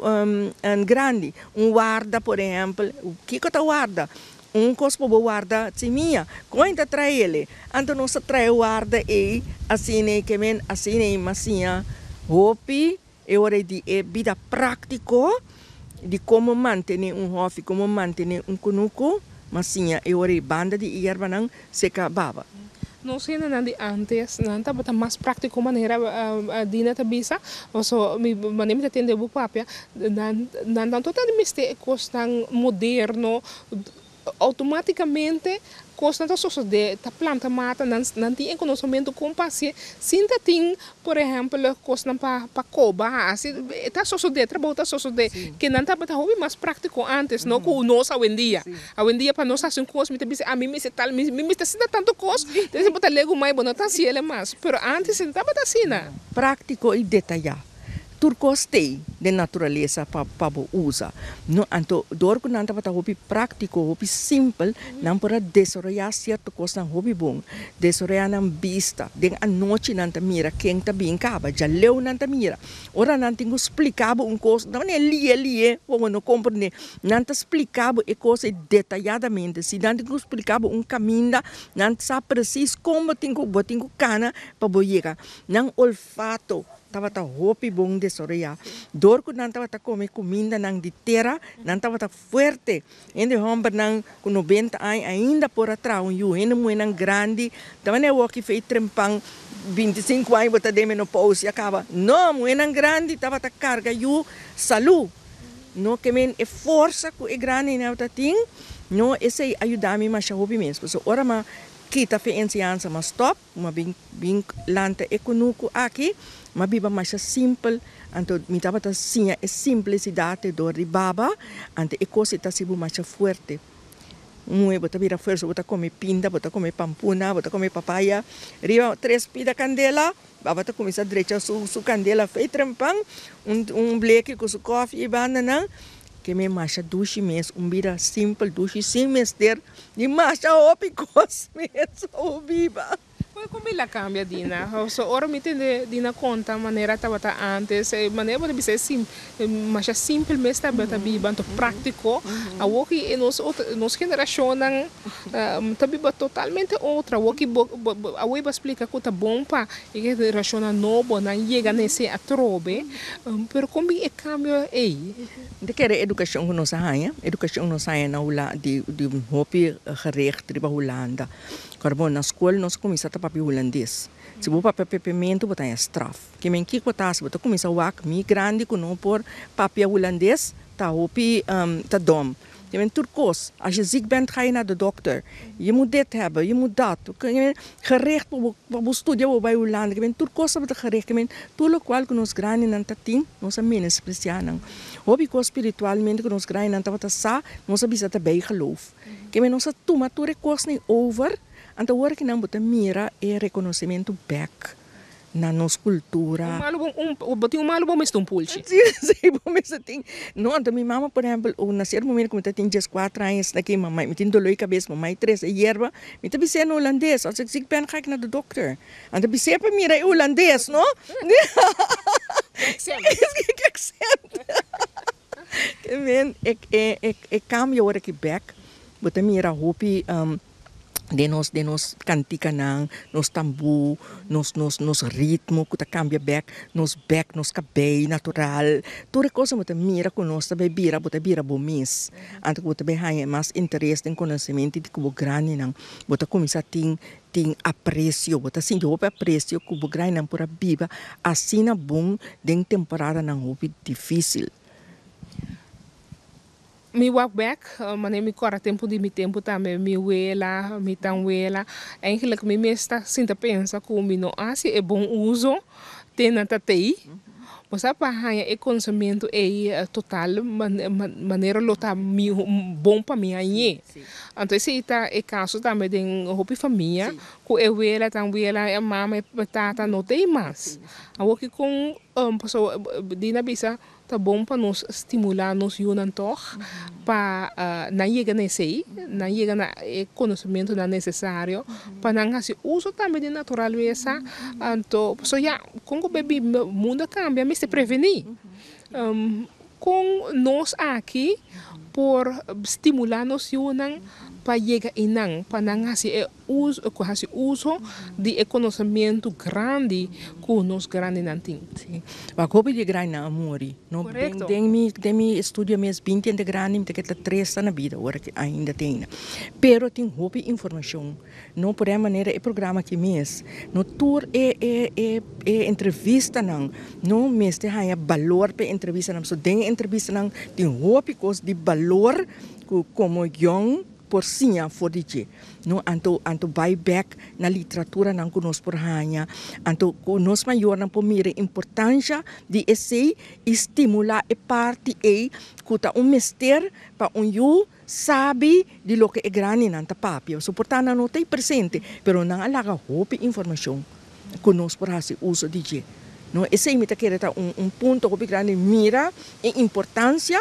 grandi. Un warda, por ehèmpel, kiko ta warda? Un kos pa bo warda simia. Kon e ta trae el? Anto nos ta trae warda ei asina ei, ke men asina ei mas siña hopi e ora ei di e bida práktiko di komo mantené un hòfi, komo mantené un kunuku, mas siña e ora ei banda di e yerbanan seka baba. Nos hendenan di antes nan tabata mas práctico manera Dina ta bisa, paso mi manera mi ta tende bo papia nan nan no ta mester e cosnan moderno, automaticamente cosnan ta sosode, ta planta mata, nan nan tin e conocimento con pa hacié sin ta tin por ehempel cosnan pa pa coba haci, e ta sosode, e trabou ta sosode, ke nan tabata hopi mas práctico antes no cu nos awendia. Awendia pa nos hasi un kos mi ta bisa ami mester tal mi mester asina tantu kos despues bo ta legu mai bo no ta hasi el mas pero antes e no tabata asina. Práktiko i detayá. Tur kos t'ei den naturalesa pa pa bo usa. No, anto dor ku nan tabata hopi práktiko, hopi simpel, nan por a desaroyá sierto kosnan hopi bon. Desaroyá nan bista. Den anochi nan ta mira ken ta bin kaba, djaleu nan ta mira. Ora nan tin ku splika bo un kos, no manera lie lie pa bo no komprendé. Nan ta splika bo e kos ei detayadamente. Si nan tin ku splika bo un kaminda, nan sa presis kon bo tin ku bo tin ku kana pa bo yega. Nan olfato tabata hopi bon desaroyá. Dor ku nan tabata kome kumindanan di tera, nan tabata fuerte. Hende hòmbernan ku nobenta aña ainda por a traha un yu. Hende muhénan grandi ta manera wòki fei trempan 25 aña bo ta den menopousia kaba. No, muhénan grandi tabata karga yu salú. No ke men e forsa ku e grandinan ta tin, no esei a yuda mi masha hopi mes. Pasobra ora m'a kita fe enseñansa m'a stòp, m'a bin bin lanta e kunuku aki, m'a biba masha simpel, anto mi tabata siña e simplisidat dor di baba, anto e kos ei ta hasi bo masha fuerte. Muhe bo ta bira fuersa, bo ta kome pinda, bo ta kome pampuna, bo ta kome papaya riba tres pida kandela. Baba ta kuminsá drecha su su kandela fei trempan, un un bleki ku su kòfi i bandanan, ke mi masha dushi mes, un bida simpel dushi sin mester di masha hopi kos mes pa bo biba. Kon bida a kambia, Dina? So, ora mi tende Dina konta manera tabata antes, manera bo ta bisa e sim, masha simpel mes tabata biba, anto práktiko. Awor ki nos nos generashonnan ta biba totalmente otro. Awor ki bo awor bo a splika ku ta bon pa e generashonnan nobo nan yega na esei atrobe, pero kon bin e kambio ei? Mi ta kere edukashon ku nos a haña, edukashon ku nos a haña na Hulanda di hopi gericht riba Hulanda. Kòrda bo, na skol nos a kuminsá ta papia hulandes. Si bo papia papiamentu bo ta haña straf. Ke men kiko bo ta hasi? Bo ta kuminsá wak mi grandi ku no por papia hulandes ta hopi ta dòm. Ke men tur kos, als je ziek bent ga je naar de dokter. Je moet dit hebben, je moet dat. Ke men gericht pa bo pa bo studia bo bai Hulanda. Ke men tur kos tabata gericht. Ke men tur lokual ku nos grandinan ta tin nos a menospresiá nan. Hopi kos spiritualmente ku nos grandinan tabata sa nos a bisa ta bijgeloof. Ke men nos a tuma tur e kosnan over, anto awor ki nan bo ta mira e rekonosementu bèk na nos kultura. Un malu bo un bo tin un malu bo mester un pulchi. Si, si, bo mester tin. No, anto mi mama por ehèmpel na sierto momento ku mi ta tin dieskuater aña esaki ki mama mi tin doló di kabes, mama e trese yerba, mi ta bis'é na hulandes, als ik ziek ben ga ik naar de dokter. Anto bis'é pa mira e hulandes, no? Ki aksènt. Ki aksènt. Ke men e e e kambio ora ki bek bo ta mira hopi den nos den nos kantikanan, nos tambú, nos nos nos ritmo ku ta kambia bek, nos bek, nos kabei natural, tur e kos bo ta mira ku nos ta bai bira bo ta bira bo mes. Anto ku bo ta bai haña mas interes den konosementu di ku bo grandinan bo ta kuminsá tin tin apresio, bo ta sinti hopi apresio ku bo grandinan por a biba asina bon den temporadanan hopi difísil. Mi wak bek, manera mi kòrda tempu di mi tempu tambe, mi wela, mi tanwela, eigenlijk mi mes ta sinta pensa ku mi no hasi e bon uso te nan ta tei. Bo sa pa haña e konosementu ei total manera lo ta miho bon pa mi hañ'é. Anto esei ta e kaso tambe den hopi famia ku e wela, tanwela, e mama, e tata no ta ei mas. Awor ki kon pasobra Dina bisa Ta bon pa nos stimulá nos yunan tòg pa nan yega na esei, nan yega na e konosementunan nesesario pa nan hasi uso tambe di naturalesa. Anto, pasobra ya, kon ku bebi mundu a kambia mester prevení. Kon nos aki por stimulá nos yunan pa yega einan, pa nan hasi e Uso, ku hasi uso di e konosementu grandi ku nos grandinan tin. Sí. Wak hopi di e grandinan a muri, no? Korekto. Den mi, den mi estudio mes binti hende grandi mi ta keda tres ta na bida ora ki ainda tin. Pero tin hopi informashon, no? Por e manera e programa aki mes, no tur e e e e entrevistanan, no mester haña balor pa e entrevistanan, pasobra den e entrevistanan tin hopi kos di balor ku komo yòn por siña for di dje. No, anto anto bai bek na literaturanan ku nos por haña, anto ku nos mayornan por mira e importansha di esei i stimulá e parti ei ku ta un mester pa un yu sabi di loke e grandinan ta papia. Pasobra por ta nan no ta ei presente, pero nan a laga hopi informashon ku nos por hasi uso di dje. No, esei mi ta kere ta un un punto hopi grandi, mira e importansia.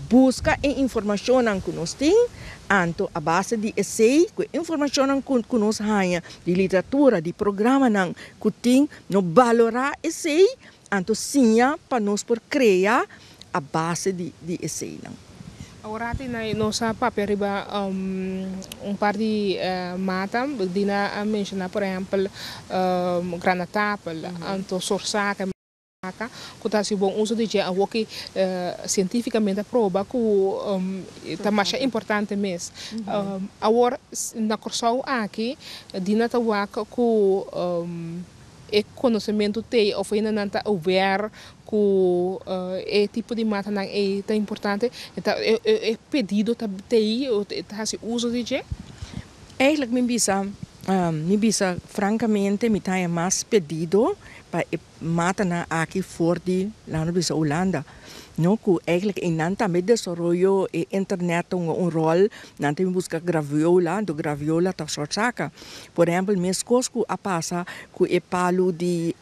Buska e informashonnan ku nos tin, anto a base di esei, ku e informashonnan ku ku nos haña di literatura, di programanan ku tin, no balorá esei, anto siña pa nos por krea a base di di eseinan. Awor Tina, nos a papia riba un par di mata, Dina a menshoná por ehèmpel granatapel, anto sorsaka. Mata ku ta hasi bon uso di dje awoki sientifikamente a proba ku ta masha importante mes. Awor na Kòrsou aki Dina ta wak ku e konosementu t'ei òf hende nan ta aware ku e tipo di matanan ei ta importante, e pedido ta t'ei ta hasi uso di dje? Eigenlijk mi bisa mi bisa frankamente mi ta haña mas pedido pa e matanan aki for di laga nos bisa Hulanda no ku eigenlijk einan tambe desaroyo e internet ta hunga un ròl nan ta bin buska graviola anto graviola ta sòrsaka por ehèmpel meskos ku a pasa ku e palu di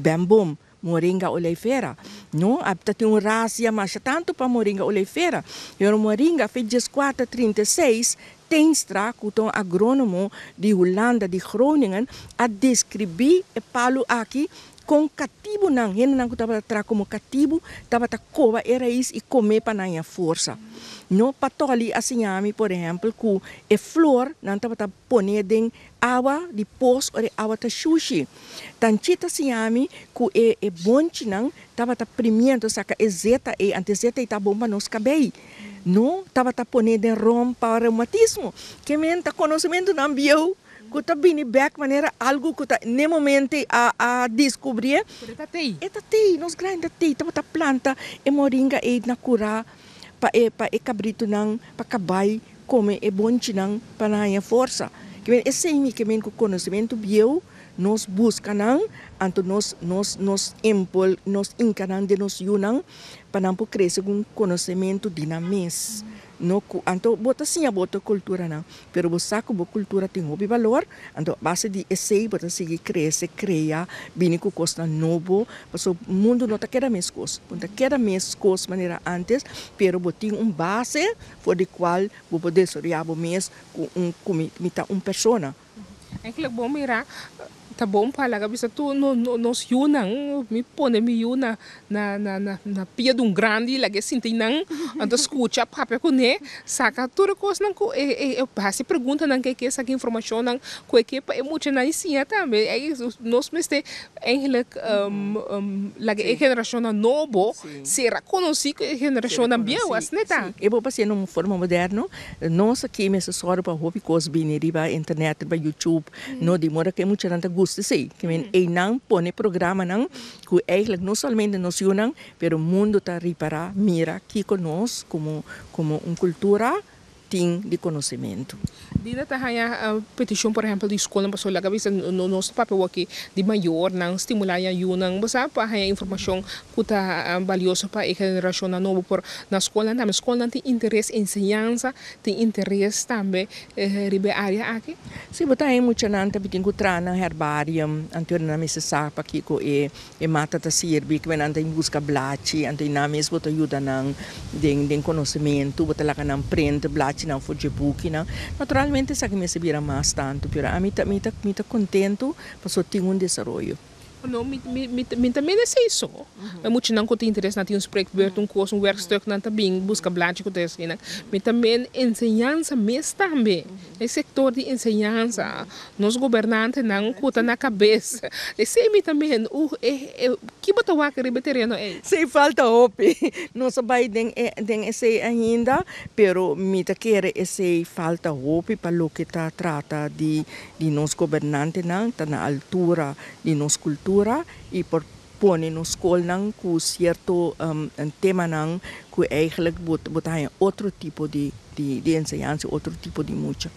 bèmbom moringa oleifera no a ta tin un rasia masha tantu pa moringa oleifera pero moringa fe dieskuater 36. Teenstra, ku ta un agrónomo di Hulanda, di Groningen, a deskribí e palu aki kon katibunan, hendenan ku tabata traha komo katibu, tabata koba e rais i kom'é pa nan haña forsa. No Patoli a siña mi, por ehèmpel, ku e flor nan tabata pon'é den awa di pos ora e awa ta shushi. Tanchi ta siña mi ku e e bonchinan tabata primiento saka e zeta ei, anto e zeta ei ta bon pa nos kabei. No tabata pone den rom pa reumatismo. Ke men ta konosementunan bieu ku ta bini bek manera algu ku ta n'e momento ei a a diskubrié. Pero e ta tei. E ta tei, nos grandi ta tei. Tabata planta e moringa ei na kurá pa e pa e kabritunan, pa kabai kome e bonchinan pa nan haña forsa. Ke men esei mi ke men ku konosementu bieu nos buska nan, anto nos nos nos empol nos inka nan den nos yunan pa nan por krese ku un konosementu di nan mes. No ku anto bo ta siña bo otro kulturanan, pero bo sa ku bo kultura tin hopi balor, anto a base di esei bo ta sigui krese, krea, bini ku kosnan nobo, pasobra mundu no ta keda meskos, bo no ta keda meskos manera antes, pero bo tin un base for di cual bo por desaroya bo mes cu un cu mi mi ta un persona. Eigenlijk bo mira ta bon pa laga bisa tur no no nos yunan mi pone mi yu na na na na pia di un grandi laga e sinti nan anto scucha papia cune saca tur e cosnan cu e e haci preguntanan cu e ke saca informacionnan cu e ke pa e muchanan i siña tambe nos mester Eigenlijk laga e generacionnan nobo sera conoci cu e generacionnan bieu, asina ta. E bo pa haciendo un forma moderno, nos aki mester sòru pa hopi cos bini riba internet, riba YouTube, no di moda cu e muchanan ta gusta esey. Ke men eynan pone programanan cu eigenlijk no solamente nos yunan, pero mundo ta ripara, mira kico nos como como un cultura tin di konosementu. Dina ta haña petishon por ehèmpel di skolnan pasobra laga bisa nos ta papia awor di mayornan stimulá nan yunan bo sa pa haña informashon ku ta balioso pa e generashonnan nobo por na skolnan tambe skolnan tin interes enseñansa tin interes tambe riba e área aki. Si bo ta haña muchanan ta bitin ku traha nan herbarium anto nan mester sa pakiko e E mata ta sirbi ku nan ta buska blachi, anto i nan mes bo ta yuda nan den den konosementu, bo ta laga nan prent blachinan for dje bukinan. Naturalmente esaki mester bira mas tantu, pero ami ta mi ta mi ta kontentu pasobra tin un desaroyo. No, mi mi mi mi ta mira esei so. E muchanan ku tin interes nan tin un spreekbeurt, un kos, un werkstuk, nan ta bin buska blachi ku ta esei nan. Mi ta mira enseñansa mes tambe. E sektor di enseñansa, nos gobernantenan ku ta na kabes, esei mi ta meen, uh, e, e, ki bo ta wak riba e tereno ei? Sí, falta hopi. Nos a bai den e, den esei ainda, pero mi ta kere esei falta hopi pa loke ta trata di, di nos gobernantenan ta na altura di nos kultura i por pone nos skolnan ku sierto temanan ku eigenlijk bo, bo ta haña otro tipo di. Di enseñansa otro tipo di mucha.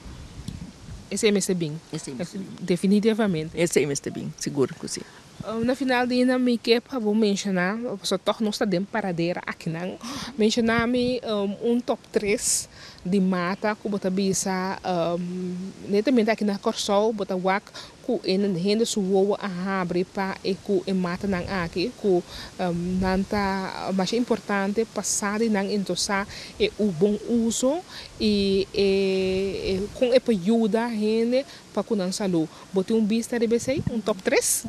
Esei mester bin. Esei mester bin. Definitivamente. Esei mester bin, sigur ku si. Na final di na mi ke pa bo menshoná, pasobra tòg nos ta den paradera akinan, menshoná mi un top tres di mata ku bo ta bisa netamente aki na Kòrsou bo ta wak Ku e hende su wowo a habri pa e ku e matanan aki, ku nan ta masha importante pa sa di nan entosá e u bon uso i e kon e por yuda hende pa ku nan salú. Bo tin un bista riba esei? Un top tres?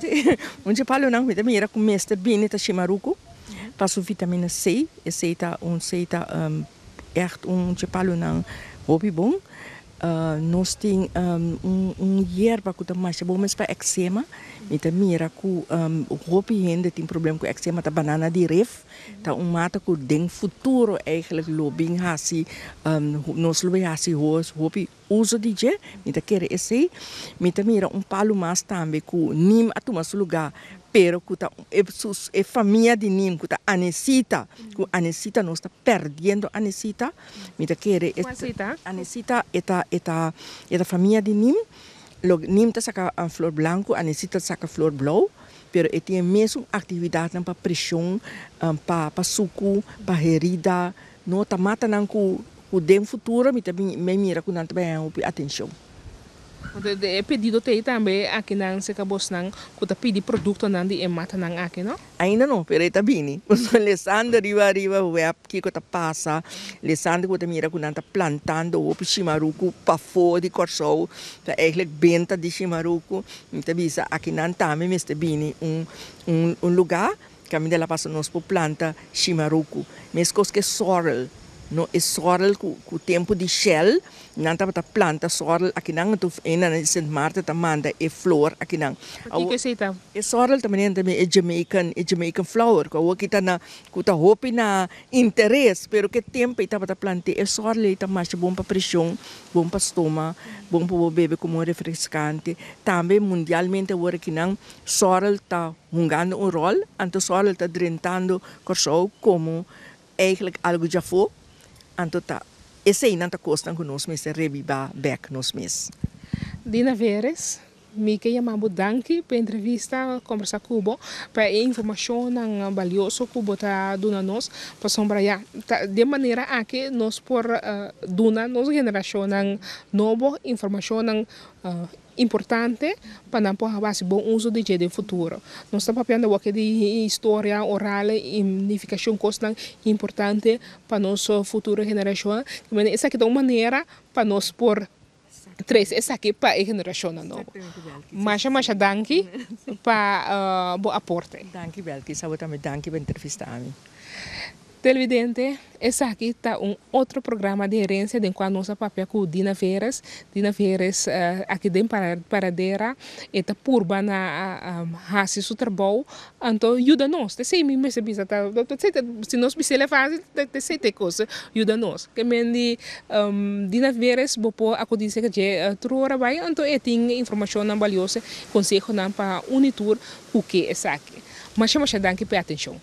Un dje palonan mi ta mira ku mester bini ta shimaruku pa su vitamina C. Esei ta un esei ta ègt un dje palonan hopi bon. Nos tin un yerba ku ta masha bon mes pa eksema. Mi ta mira ku hopi hende tin problem ku eksema, ta banana di ref. Ta un mata ku den futuro eigenlijk lo bin hasi, nos lo bin hasi hopi uso di dje. Mi ta kere esei. Mi ta mira un palu mas tambe ku nim a tuma su lugá, pero ku ta e famia di nim ku ta anesita, ku anesita nos ta perdiendo anesita. Mi ta kere e Anesita e ta e ta e ta famia di nim. Lo nim ta saka flor blanku, anesita ta saka flor blou, pero e tin e mesun aktividatnan pa preshon, pa pa suku, pa herida. No ta matanan ku ku den futuro mi ta bin mi mira ku nan ta bai haña hopi atenshon. E pedido t'ei tambe akinan serka bosnan ku ta pidi produktonan di e matanan aki, no? Ainda no, pero e ta bini. Pasobra lesando riba riba web kiko ta pasa, lesando ku bo ta mira ku nan ta plantando hopi shimaruku pafó di Kòrsou, ta eigenlijk benta di shimaruku. Mi ta bisa akinan tambe mester bini un un un lugá kaminda la pasa nos por planta shimaruku. Meskos ku e sòrel, no e sòrel ku ku tempu di Shell Nan tabata planta sorrel akinan, anto enan di Sint Maarten ta manda e flor akinan. Pakiko esei ta? E sorrel ta manera tambe e Jamaican, e Jamaican flower ku awor kita na ku ta hopi na interes, pero ke tempu ei tabata plant'é e sorrel ei ta masha bon pa preshon, bon pa stoma, bon pa bo bebe komo un refreskante. Tambe mundialmente awor akinan sorrel ta hungando un ròl, anto sorrel ta drentando Kòrsou komo Eigenlijk algu djafó, anto ta eseinan ta kosnan ku nos mester rebibá bèk nos mes. Dina Veres, mi ke yama bo danki pa e entrevista, kombersá ku bo, pa e informashonnan balioso ku bo ta duna nos, pasobra ya, ta den manera aki nos por duna nos generashonnan nobo informashonnan Importante pa nan por hasi bon uso di dje den futuro. Nos ta papiando awor di historia oral i nifikashon kosnan importante pa nos futuro generashon. Esaki ta un manera pa nos por trese esaki pa e generashonnan nobo. Masha masha danki pa bo aporte. Danki Belkis, abo tambe danki pa entrevista ami. Televidente, esaki ta un otro programa di herencia den cual nos a papia cu Dina Veres. Dina Veres aki den Paradera e ta purba na haci su trabou, anto yuda nos. Ta esey mi mester bisa ta, si nos bis'el e facil, ta esey ta e cos, yuda nos. Ke men di Dina Veres bo por acudi cerca dje tur ora bay, anto e tin informacionnan balioso, consehonan pa uni tur cu ke esaki. Masha masha danki pa e atencion.